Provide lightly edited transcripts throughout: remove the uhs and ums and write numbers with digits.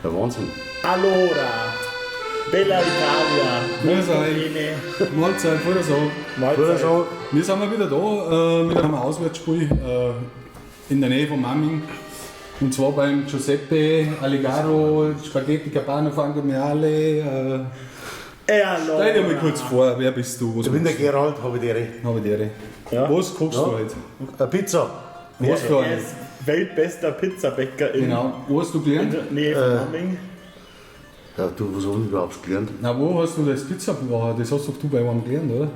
Der Wahnsinn. Allora, Bella Italia, Grüß molto euch. bene. Mahlzeit, vor so. Mahlzeit. So, Wir sind mal wieder da mit einem Auswärtsspiel in der Nähe von Mamming. Und zwar beim Giuseppe Allegaro Spaghetti Capano Fangomiale. E allora. Stell dir mal kurz vor, wer bist du? Was ich bin der Gerald, habe ich die Ehre. Habe die Ehre. Ja. Was kochst du heute? Eine Pizza. Was für Er eine? ist weltbester Pizzabäcker in Genau. Wo hast du gelernt? der Nähe von Mamming. Ja, du, was hab ich überhaupt gelernt? Na, wo hast du das Pizza machen? Das hast doch du bei einem gelernt, oder?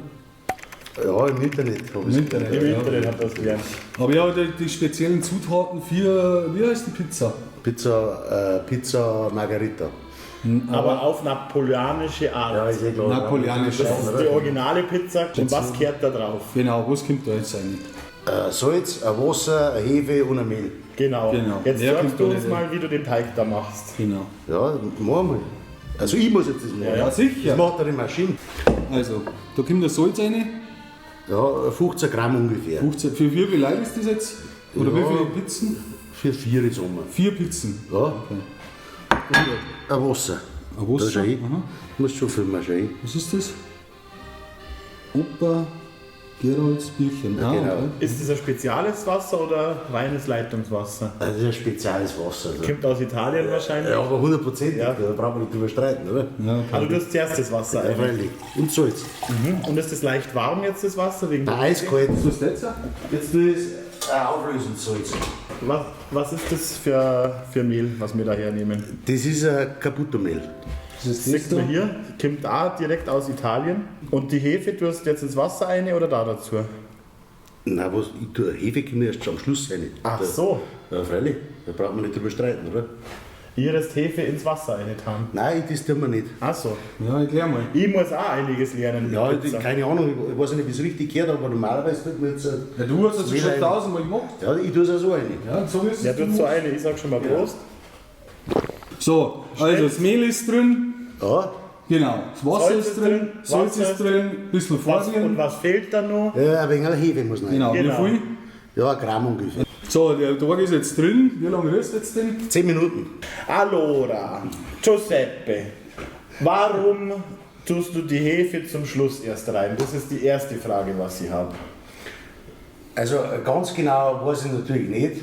Ja, im Internet habe ich Im Internet. Im ja. Internet hat das gelernt. Aber ja, die speziellen Zutaten für, wie heißt die Pizza? Pizza Margarita. Aber auf napoleonische Art. Ja, ist eh klar. Napoleonische. Das ist die originale Pizza. Und was kehrt da drauf? Genau, was kommt da jetzt rein? Salz, ein Wasser, ein Hefe und ein Mehl. Genau. Genau. Jetzt Mehr sagst kommt du da uns nicht mal, wie du den Teig da machst. Genau. Ja, machen wir. Also ich muss jetzt das machen. Ja, sicher. Das macht ja die Maschine. Also, da kommt das Salz rein. Ja, 15 Gramm ungefähr. 15, für wie viele Leute ist das jetzt? Oder Ja. wie viele Pizzen? Für vier ist immer. Vier Pizzen. Ja. Und ein Wasser. Ein Wasser, Da schau hin. aha. Musst schon filmen, schau hin. Was ist das? Opa Gerolds Bierchen. Ah, genau. okay. Ist das ein spezielles Wasser oder reines Leitungswasser? Also das ist ein spezielles Wasser. Also. Kommt aus Italien wahrscheinlich. Ja, aber hundertprozentig, Ja. da brauchen wir nicht drüber streiten, oder? Ja, okay. Also du hast zuerst das Wasser Ja, rein. freilich. Und Salz. Und ist das leicht warm jetzt, das Wasser? Wegen Nein, eiskalt. Was ist das jetzt? Jetzt tue ich es auflösen, Salz. Was ist das für Mehl, was wir da hernehmen? Das ist ein Caputo-Mehl. Das ist das Sieht da? man hier, kommt auch direkt aus Italien. Und die Hefe tust du jetzt ins Wasser rein oder da dazu? Nein, was, ich tue Hefe kommt erst am Schluss rein. Ach Da- so. Ja, freilich. Da braucht man nicht drüber streiten, oder? Ihr hast Hefe ins Wasser reingetan. Nein, das tun wir nicht. Ach so. Ja, erklär mal. Ich muss auch einiges lernen mit Ja, ich, Pizza. keine Ahnung, ich weiß nicht, wie es richtig gehört, aber normalerweise tut man jetzt. Ja, du hast das Mehl schon rein. tausendmal gemacht. Ja, ich tue es auch so rein. Ja, so ist es. Ja, tut so eine, ich sag schon mal Prost. So, also das Mehl ist drin. Ja, Genau, das Wasser Salz ist drin, Salz Wasser ist drin, bisschen Was, und vorrühren. was fehlt da noch? ja, ein wenig Hefe muss rein. Genau, Genau. wie viel? Ja, ein Gramm ungefähr. So, der Tag ist jetzt drin. Wie lange rührst du jetzt denn? 10 Minuten. Allora, Giuseppe, warum tust du die Hefe zum Schluss erst rein? Das ist die erste Frage, was ich habe. Also ganz genau weiß ich natürlich nicht,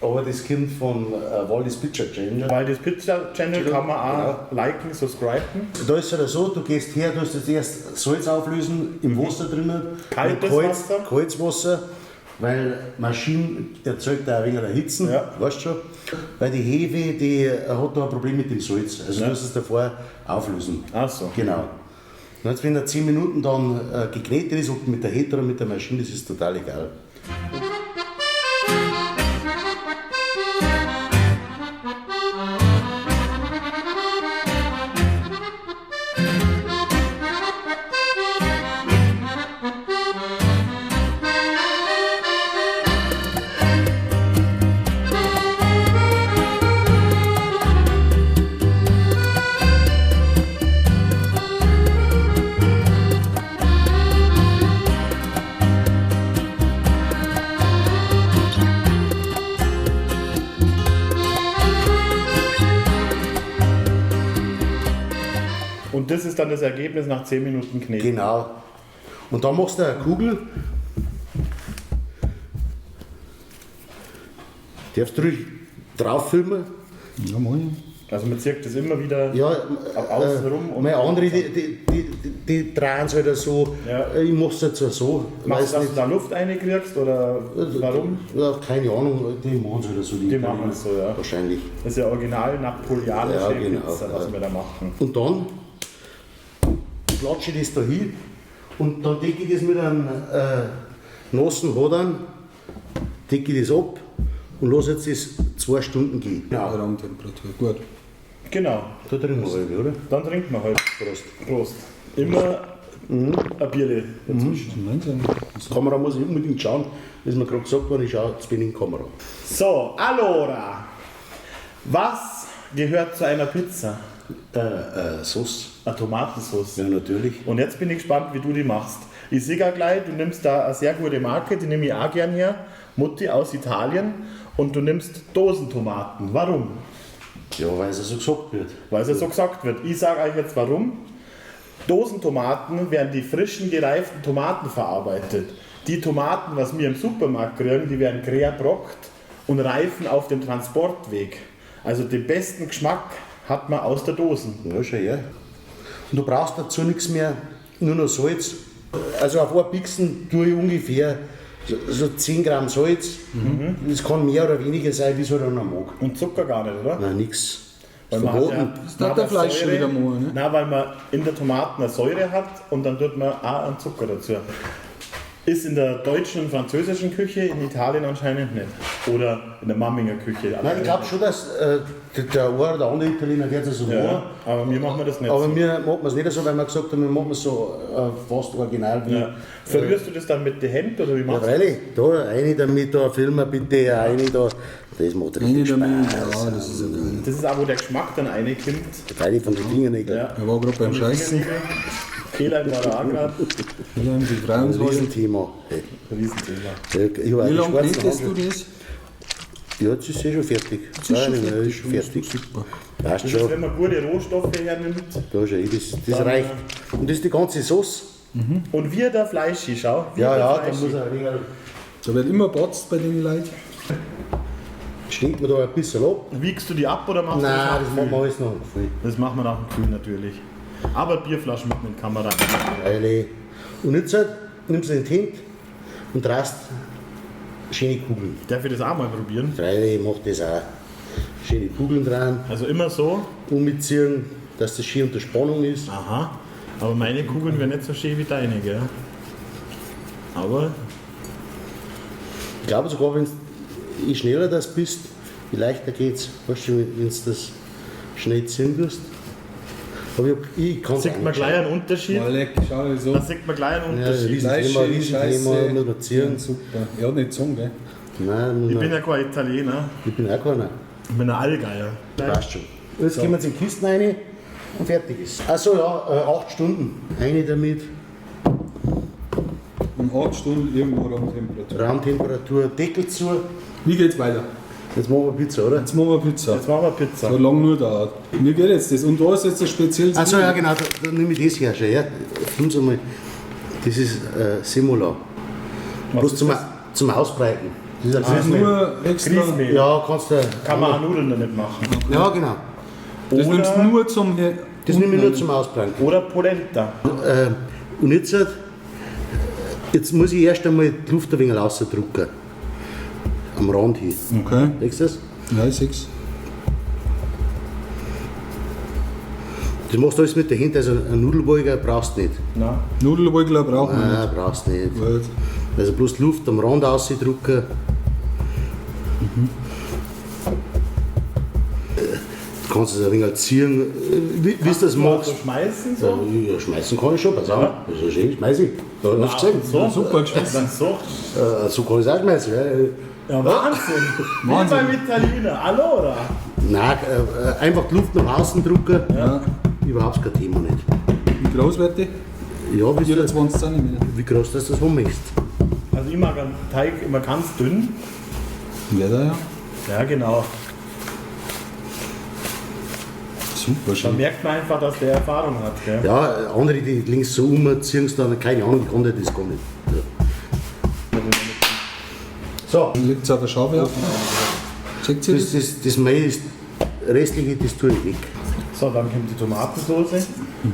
aber das kommt von Wallis Pizza Channel. Weil das Pizza Channel kann man auch liken, subscriben. Da ist es halt so, du gehst her, du hast jetzt erst Salz auflösen im Wasser drinnen. Kaltes Dann Wasser? Kaltes Wasser, weil Maschine erzeugt auch ein wenig Hitze, Ja. weißt schon. Weil die Hefe, die hat da ein Problem mit dem Salz. Also du musst es davor auflösen. Ach so. Genau. Und jetzt, wenn er 10 Minuten dann geknetet ist, ob mit der Hefe oder mit der Maschine, das ist total egal. Und das ist dann das Ergebnis nach 10 Minuten Kneten. Genau. Und dann machst du eine Kugel. Darfst du ruhig drauf filmen? Ja, moin. Also man zirkt das immer wieder Ja, ab außen rum. Und meine andere, die drehen es halt so. Ja. Ich mach's jetzt so. Machst Weiß du, dass nicht. du da Luft reinkriegst oder warum? Ja, keine Ahnung, die machen es halt so. Die machen es so, ja. Wahrscheinlich. Das ist ja original napoleonische Ja, genau, Pizza, was ja. wir da machen. Und dann klatsche ich das da hin und dann decke ich das mit einem nassen Hodern, decke ich das ab und lasse jetzt das 2 Stunden gehen. Genau. Raumtemperatur, gut. Genau, Da trinken wir halb, oder? dann trinken wir halt. Prost. Prost. Immer ein Bierle dazwischen. Nein, Kamera muss ich unbedingt schauen, das ist mir gerade gesagt worden, ich schaue zu wenig in die Kamera. So, allora. Was gehört zu einer Pizza? Sauce. Eine Tomatensauce. Ja, natürlich. Und jetzt bin ich gespannt, wie du die machst. Ich sehe auch gleich, du nimmst da eine sehr gute Marke, die nehme ich auch gern her, Mutti aus Italien. Und du nimmst Dosentomaten. Warum? Ja, weil es ja so gesagt wird. Weil es ja so gesagt wird. Ich sage euch jetzt warum. Dosentomaten werden die frischen, gereiften Tomaten verarbeitet. Die Tomaten, was wir im Supermarkt kriegen, die werden gebrockt und reifen auf dem Transportweg. Also den besten Geschmack hat man aus der Dosen. Ja, schon, ja. Und du brauchst dazu nichts mehr, nur noch Salz. Also auf ein Pixen tue ich ungefähr so 10 Gramm Salz. Das kann mehr oder weniger sein, wie es halt einer mag. Und Zucker gar nicht, oder? Nein, nix. Weil man hat Verboten. ja, Das man darf hat der ja Fleisch schon Säure. wieder machen, ne? Nein, weil man in der Tomaten eine Säure hat und dann tut man auch einen Zucker dazu. Ist in der deutschen und französischen Küche, in Italien anscheinend nicht. Oder in der Mamminger Küche. Nein, ich glaube schon, dass der eine oder andere Italiener wird es so Ja, machen. aber wir machen das nicht Aber so. wir machen es nicht so, weil wir gesagt haben, wir machen es so fast original wie. Ja. Verrührst du das dann mit den Händen oder wie Ja, machst du freilich. Da, eine damit, da, filmen bitte, eine da. Das macht Eine richtig damit, Spaß. ja, das ist ja geil. das? Das ist auch, wo der Geschmack dann reinkommt. Freilich von den Fingernägeln. Ja. Er war gerade beim Scheißen. Kehlein war da auch gerade. Wir haben die freuen uns alle. Riesenthema. Hey. Riesenthema. Ich hab auch Wie die lange schwarzen knetest du Handschuhe. das? Ja, jetzt ist eh schon fertig. Das ist schon Nein, nein, fertig. ist schon fertig. Super. Passt Das ist, schon. wenn man gute Rohstoffe hernimmt. Da schon, das reicht. Und das ist die ganze Sauce. Und wir der Fleischi, schau. Wir Ja, der ja, da Fleischi. muss er ein wenig. Da wird immer botzt bei den Leuten. Stinkt man da ein bisschen ab. Wiegst du die ab oder machst Nein, du das das nach dem machen wir Kühlen? alles noch voll. Das machen wir nach dem Kühlen natürlich. Aber Bierflaschen mitten in die Kamera. Freilich. Und jetzt halt, nimmst du den Tint und drast schöne Kugeln. Darf ich das auch mal probieren? Freilich, mach das auch. Schöne Kugeln dran, Also immer so. umziehen, dass das schön unter Spannung ist. Aha. Aber meine Kugeln wären nicht so schön wie deine, gell? Aber Ich glaube sogar, wenn je schneller das bist, je leichter geht's. Weißt du, wenn du das schnell ziehen wirst. Aber ich kann sieht man gleich einen Unterschied. Mal leck, schau so. Da sieht man gleich einen Ja, Unterschied. Riesenthema, Riesenthema, Scheiße. muss man ziehen. Super. Ja, nicht sagen, gell? Nein, muss Ich man, bin ja kein Italiener. ich bin auch keiner. Ich bin ein Allgeier. Passt schon. Jetzt gehen wir in die Kisten rein und fertig ist. Achso, ja, 8 Stunden. Eine damit, Um 8 Stunden irgendwo Raumtemperatur. Raumtemperatur, Deckel zu. Wie geht's weiter? Jetzt machen wir Pizza, oder? Jetzt machen wir Pizza. Jetzt machen wir Pizza. So lange nur dauert. Mir geht jetzt das. Und da ist jetzt ein spezielles. Achso, ja genau, da nehme ich das her schon. Ja. Film's einmal. Das ist Simula. Was Bloß ist zum, das? zum Ausbreiten. Das ist ein Das ist Grießmehl. nur extra. Grießmehl. Ja, kannst du. Kann man auch Nudeln damit machen. Ja, genau. Das nimmst du Oder, nur zum. Das nehme ich nur zum Ausbreiten. oder Polenta. Und jetzt, jetzt muss ich erst einmal die Luft ein wenig rausdrücken. Am Rand hier. Okay. Siehst du das? Ja, ich seh's. Das machst du alles mit der Hand, also einen Nudelwolger brauchst du nicht. Nein. Nudelwollgler brauchen wir nicht. Nein, brauchst du nicht. Gut. Also bloß Luft am Rand rausdrücken. Du kannst es ein wenig ziehen, wie du das machst. So schmeißen so? Ja, schmeißen kann ich schon, pass auf. Das ist schön, schmeiß ich. Da hast du gesehen. So? Super geschmissen. Dann so. So kann ich es auch schmeißen. Ja. Ja, Wahnsinn. Wahnsinn. Wie beim Italiener. Allora. Nein, einfach die Luft nach außen drücken. Ja. Überhaupt kein Thema nicht. Wie groß wird die? Ja, wie, du, 24 cm. wie groß das du das haben möchtest. Also ich mag einen Teig immer ganz dünn. Ja, da ja. Ja, genau. Super Da schön. merkt man einfach, dass der Erfahrung hat. Gell? Ja, andere, die links so umziehen, dann, keine Ahnung, ich kann das gar nicht. Ja. So, Dann liegt es auf der Schauwerfer. Checkt ihr das, das? das Mehl ist, restliche, das tue ich weg. So, dann kommt die Tomatensauce.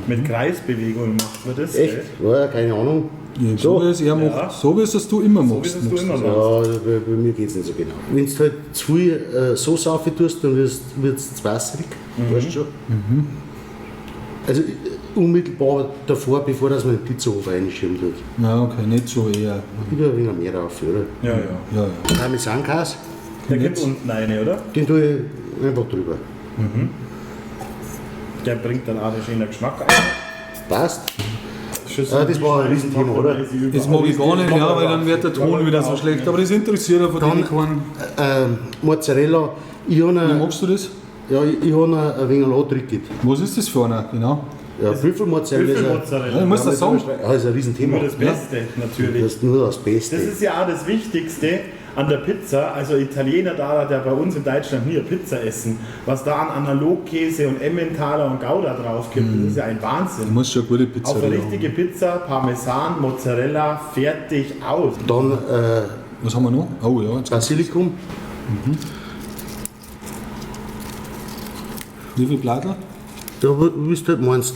Mit Kreisbewegungen macht man das. Echt? Gell? Ja, keine Ahnung. Ja, so, wie es er macht. Ja. So wie es das du immer So wie machst. es du machst immer machst. Ja, bei mir geht es nicht so genau. Wenn du halt zu viel Sauce auf tust, dann wird es zu wasserig. Weißt du schon? Also unmittelbar davor, bevor das man den Pizzaofen einschieben tut. Ja, okay, nicht so eher. Ich tue ein wenig mehr auf, oder? Ja, ja. Ja, ja. Parmesankäse, Der kommt unten eine, oder? den tue ich einfach drüber. Der bringt dann auch den schönen Geschmack ein. Passt. Schüssel Ah, das war ein Riesenthema, oder? Das mag ich gar nicht, ja, weil dann wird der Ton wieder so schlecht. Aber das interessiert ja von Dann- denen keinen. Mozzarella, ich habe Wie ein, magst du das? ja, ich hab ein wenig angedrückt. Was ist das für einer? Genau. Ja, Büffelmozzarella ist ein, Büffelmozzarella. Ja, ich muss das sagen. ja, ist ein Riesenthema. Nur das Beste, natürlich. Das ist nur das Beste. Das ist ja auch das Wichtigste. An der Pizza, also Italiener da, der bei uns in Deutschland nie eine Pizza essen, was da an Analogkäse und Emmentaler und Gouda drauf gibt, das ist ja ein Du Wahnsinn. musst schon eine gute Pizza Auf eine richtige Pizza, Parmesan, Mozzarella, fertig, aus. Dann Was haben wir noch? Oh ja, jetzt Basilikum. wie viel Bladel? Ja, wie du halt meinst.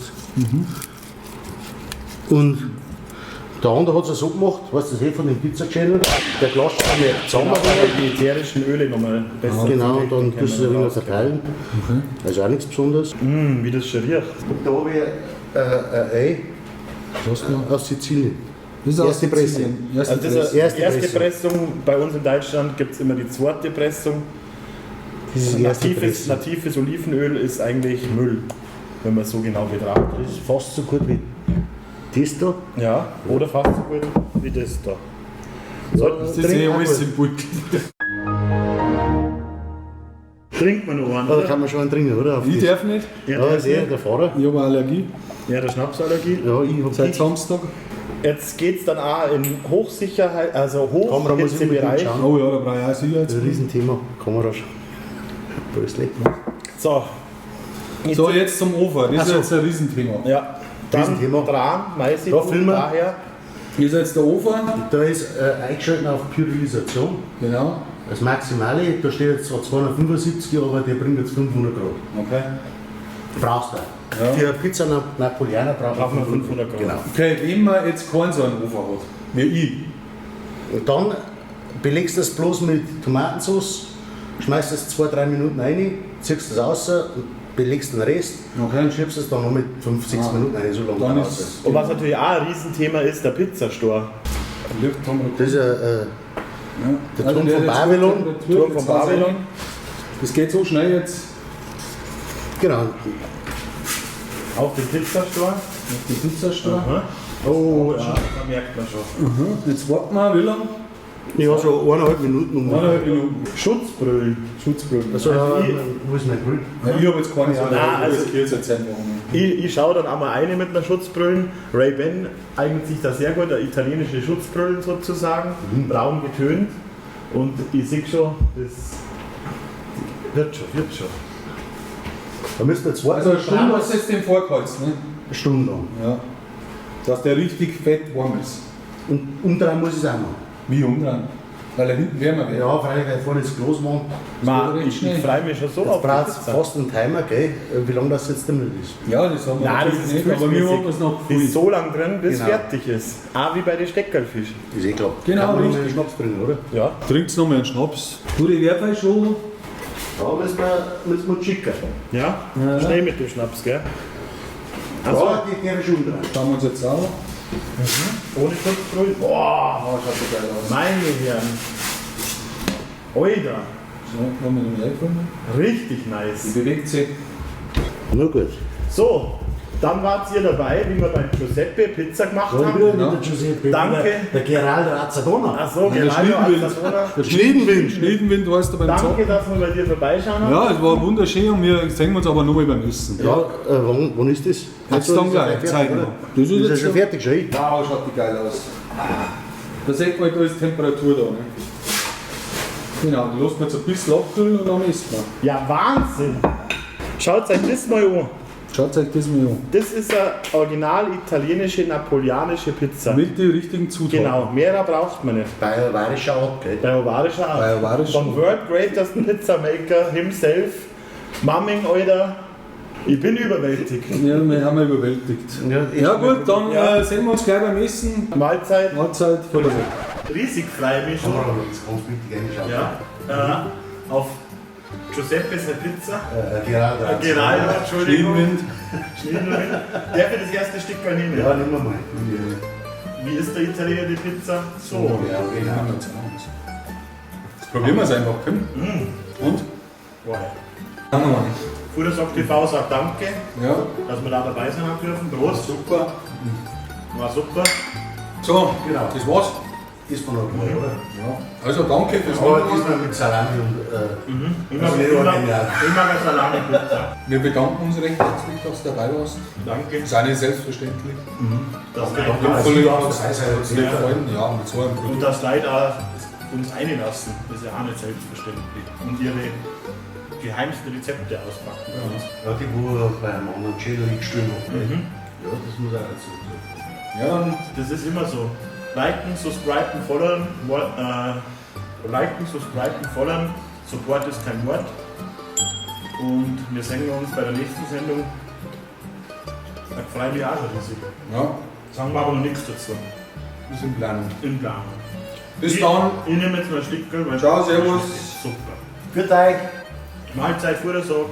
Und der andere hat es so gemacht, weißt du, das eh von dem Pizza Channel, der klatscht auch mehr zusammen. Genau, weil die ätherischen Öle nochmal besser Genau, und dann zurechtkommen tust du es ein wenig verteilen. Also auch nichts Besonderes. Mmh, wie das schon riecht. Da habe ich ein Ei Was hast du noch? aus Sizilien. Das ist aus Erste Pressung. Sizilien. Erste Also das ist Pressung. erste, Erste erste Pressung. Bei uns in Deutschland gibt es immer die zweite Pressung. Das ist die erste Natives, Pressung. natives Olivenöl ist eigentlich Müll, wenn man es so genau betrachtet. Das ist fast so gut wie das da. Ja, oder fast so gut wie das da. So, Das ist eh alles im Pulk. trinkt man noch einen, Ja, da oder? kann man schon einen trinken, oder? Auf Ich das. darf nicht. Ja, Ja, der, ist eh der Fahrer. Ich habe eine Allergie. ja, der Schnapsallergie. Ja, ich hab Seit die. Samstag. Jetzt geht es dann auch in Hochsicherheit, also Kamera muss ich unbedingt Hochhitzebereich. schauen. Oh ja, da brauche ich auch Das ist ein Sicherheitsbrille. Riesenthema. Kamera. Brösle. So. So, jetzt zum Ofen. Das Ach ist so. jetzt ein Riesenthema. Ja, dann Riesenthema. dran, Mais Da filmen wir. daher. Hier ist jetzt der Ofen. Da ist eingeschaltet auf Pyrolisation. Genau. Das Maximale, da steht jetzt zwar 275, aber der bringt jetzt 500 Grad. Okay. Brauchst du auch. Ja. Für eine Pizza Napolianer braucht Braucht man 500 Grad. Genau. Okay, wenn man jetzt keinen so einen Ofen hat, wie ich. Und dann belegst du das bloß mit Tomatensauce, schmeißt es 2-3 Minuten rein, ziehst das raus und belegst den Rest Okay. und schiebst es dann noch mit 5-6 Ah. Minuten rein, so lange Dann dauert ist es. Und was natürlich auch ein Riesenthema ist, der Pizzastore. Licht haben wir noch. Das ist Ja. der Also Turm der von hat jetzt Babylon. Temperatur, Turm von jetzt war's Babylon. Das geht so schnell jetzt genau. Auf den Pizzastore. auf die Pizzastore. Mhm. Oh, Ja, da merkt man schon. Mhm. Jetzt warten wir, wie lange? ja, so 1,5 Minuten ungefähr. Eineinhalb Minuten. Schutzbrillen. Schutzbrille. Also, Also ich- wo ist mein Grill? Ja, ich habe jetzt keine Ahnung, nein, ich also- riskiere jetzt einfach nicht. Ich schaue dann einmal eine mit einer Schutzbrille. Ray-Ban eignet sich da sehr gut, der italienische Schutzbrillen sozusagen, braun getönt. Und ich sehe schon, das wird schon, wird schon. Da müssen wir zwei Also eine Stunde hast du jetzt den vorgeheizt, ne? Stunde lang. Ja. Dass der richtig fett warm ist. Und umdrehen muss ich es auch noch. Wie umdrehen? Weil er hinten wärmer wird. Ja, freilich, weil vorne ist Glas warm. Ma, geht recht ich schnell. ich freue mich schon so Jetzt auf die braucht es Pizza. fast einen Timer, gell? Wie lange das jetzt damit ist. Ja, das haben wir Nein, das natürlich ist nicht, aber wir gefühlsmäßig. haben es noch Ist früh. so lang drin, bis Genau. fertig ist. Auch wie bei den Steckerlfisch. Ist eh klar. Genau, Kann man noch richtig. einen Schnaps bringen, oder? Ja. Trinkt's noch mal einen Schnaps. Du, die Werfer schon. Da müssen wir schicken. Ja? Schnell mit dem Schnaps, gell? Also, Ja, die darf ich umdrehen. Schauen wir uns jetzt an. ohne Schutzbrille. Boah, Oh, schaut so geil aus. meine Herren. Oida, So, haben wir noch mehr gefunden. richtig nice. Die bewegt sich. Na gut. So, dann wart ihr dabei, wie wir beim Giuseppe Pizza gemacht Ja, ich haben. bin ja Genau. nicht der Giuseppe. Danke. Der Geraldo Azzadona. Ach so, Ja, der Geraldo Schlittenwind. Azzadona. Der Schlittenwind. Schlittenwind weißt du beim Danke, Zocken. dass wir bei dir vorbeischauen haben. Ja, es war wunderschön und wir sehen uns aber nochmal beim Essen. Ja, wann ist das? Jetzt Ach so, dann ist ja gleich, fertig, zeitnah. oder? Das ist Ist ja jetzt schon schon- fertig, schon. Wow, schaut die geil aus. Da sieht man, da ist Temperatur da. Ne? Genau, die lässt man jetzt ein bisschen abkühlen und dann isst man. Ja, Wahnsinn. Schaut euch das mal an. Schaut euch das mal an. Das ist eine original italienische napoleonische Pizza. Mit den richtigen Zutaten. Genau, mehrer braucht man nicht. Bei bayerischer Art, gell? Bei Ovarischer Art. Bei Ovarischer Von World Greatest Pizza Maker himself. Mamming, Alter. Ich bin überwältigt. Ja, wir haben ja überwältigt. Ja, Ja gut, dann Ja. sehen wir uns gleich beim Essen. Mahlzeit. Mahlzeit. Voll Riesig freue ich mich schon. Das ist ganz wichtig einschauen. Ja. Auf Giuseppe seine Pizza. Geraldo. Geraldo, Entschuldigung. Schlittenwind. Schlittenwind. Der für das erste Stück gar nicht mehr. Ja, nehmen wir mal. Wie ist der Italiener die Pizza? So. Ja, genau. Jetzt probieren wir es einfach, komm. Und? Boah. Sagen wir mal. Futtersock TV sagt Danke, Ja, dass wir da dabei sein haben dürfen. Prost. super. War super. So, Genau. das war's. Ist man noch mal, oder? Ja. Also danke fürs Aber Mitmachen. diesmal mit Salami und. Immer, Das ist immer, original. immer eine Salami-Pizza. Wir bedanken uns recht herzlich, dass du dabei warst. Danke. Ist auch nicht selbstverständlich. Dass Danke. Leute, Völlig Ja, hat's das heißt, mir gefallen. Ja, mit so einem und Produkt. dass Leute auch uns einlassen. Das ist ja auch nicht selbstverständlich. Und ihre geheimsten Rezepte auspacken. bei uns. Ja, die wo bei einem anderen Channel eingestellt haben. Ja, das muss auch dazu sagen. Ja, dann Das ist immer so. Liken, subscriben, followen, liken, subscriben, followen. Support ist kein Wort. Und wir sehen uns bei der nächsten Sendung. Da freue ich mich auch schon riesig. ja, Sagen wir aber noch nichts dazu. ist in Planung. In Planung. Bis dann. Ich nehme jetzt mal ein Stück, weil Ciao, servus. Super. Für euch! Mahlzeit, Fuhrer sagt.